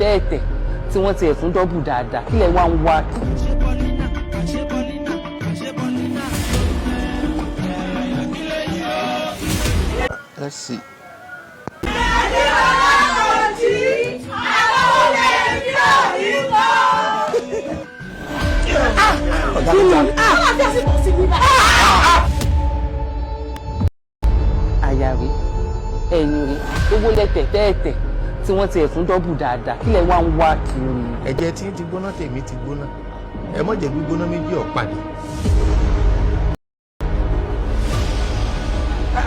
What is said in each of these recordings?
tẹ́ẹ̀tẹ̀ tí wọ́n ti ẹ̀sùn dọ́bù dáadáa, kílẹ̀ wá ń wá. Let's see. Àyà rí, ẹ̀yìn rí, owó lẹ́tẹ̀ tẹ́ẹ̀tẹ̀ tí wọ́n ti ẹ̀sùn dọ́bù dáadáa, kílẹ̀ wá ń wá kiri. Ẹ̀jẹ̀ tí ń ti gbóná, tèmi ti gbóná, ẹ mọ̀ jẹ́ gbígbóná méjì ọ̀pàdé.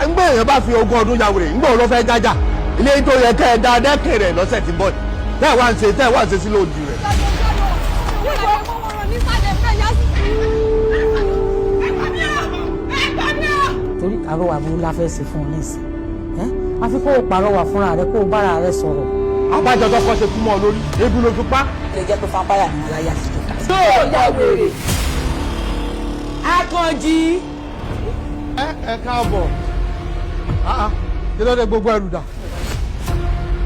Ńgbé èèyàn bá fi 20 ọdún ya wèrè, ńgbà wo ló fẹ́ jájà ilé tó yẹ kẹ́ ẹ dá dẹ́kẹ̀ rẹ̀ lọ́sẹ̀ tí ń bọ̀ tẹ́ ẹ wá ń ṣe, tẹ́ ẹ wá ń ṣe sí lòdì rẹ̀. Torí àrọwà burú la fẹ́ ṣe fún ọ nísìn ẹ́, àfi kó o pàrọwà fúnra rẹ, kó o bára rẹ sọ̀rọ̀. Abájọ tó kọ́ ṣe kú mọ́ ọ lórí, ebi ló fi pa. Lè jẹ́ pé vampire ni wọ́n láyé àtijọ́. Tó ya wèrè. Akànjí. Ẹ ẹ káàbọ̀, kí ló dé gbogbo ẹrù dà?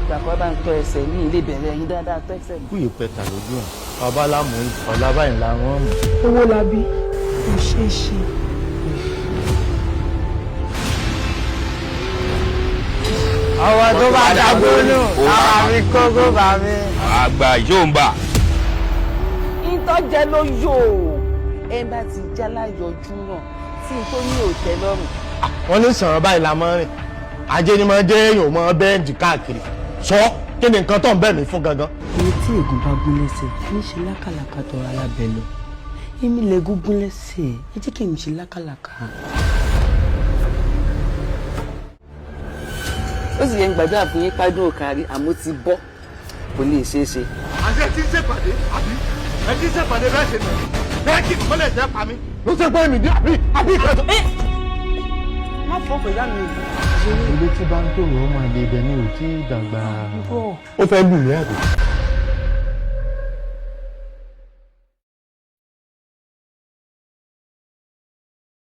Ìgbàkọ́ bá ń tọ́ ẹsẹ̀ ní ilé ìbẹ̀rẹ̀ ẹ̀yìn dáadáa, tọ́ ẹsẹ̀ mi. Kú ìpẹta lójú ẹ, bàbá lámù ọ̀la báyìí làwọn mú. Owó labí kò ṣeé ṣe. Ọwọ́ tó bá dàgbónú àwọn àmì kókó bá mi. Àgbà yóò ń bà. Ìtọ́jẹ ló yò ó, ẹ bá ti jálá yọjú náà tí n tó ní òtẹ́ lọ́rùn. Wọ́n ní sọ̀rọ̀ báyìí la máa ń rìn, ajé ni máa jẹ́ èèyàn máa bẹ́ẹ̀dì káàkiri. Sọ kí ni nǹkan tó ń bẹ̀ mí fún gangan? Ẹni tí ègún bá gún lẹ́sẹ̀ ní ṣe lákàlàkà tọrọ alábẹ́ lọ. Èmi lẹ́gùn gún lẹ́sẹ̀, ẹ jẹ́ kí èmi ṣe lákàlàkà. Ó sì yẹ ń gbàdúrà fún yín pádùn òkàrí, àmọ́ ti bọ́, kò lè ṣeé ṣe. Àti ẹ ti ń ṣèpàdé, àbí ẹ ti ń ṣèpàdé bẹ́ẹ̀ ṣe nà bẹ́ẹ̀ kí ìmọ̀lẹ̀ jẹ́ pa mí. Ló ṣe pé èmi dé àbí àbí ìkẹtọ. Má fọ́ pẹ̀lú mi. Ilé tí bá ń tòrò ọmọ àlè ibẹ̀ ni ò tí ì dàgbà. Ó fẹ́ lù mí àbí.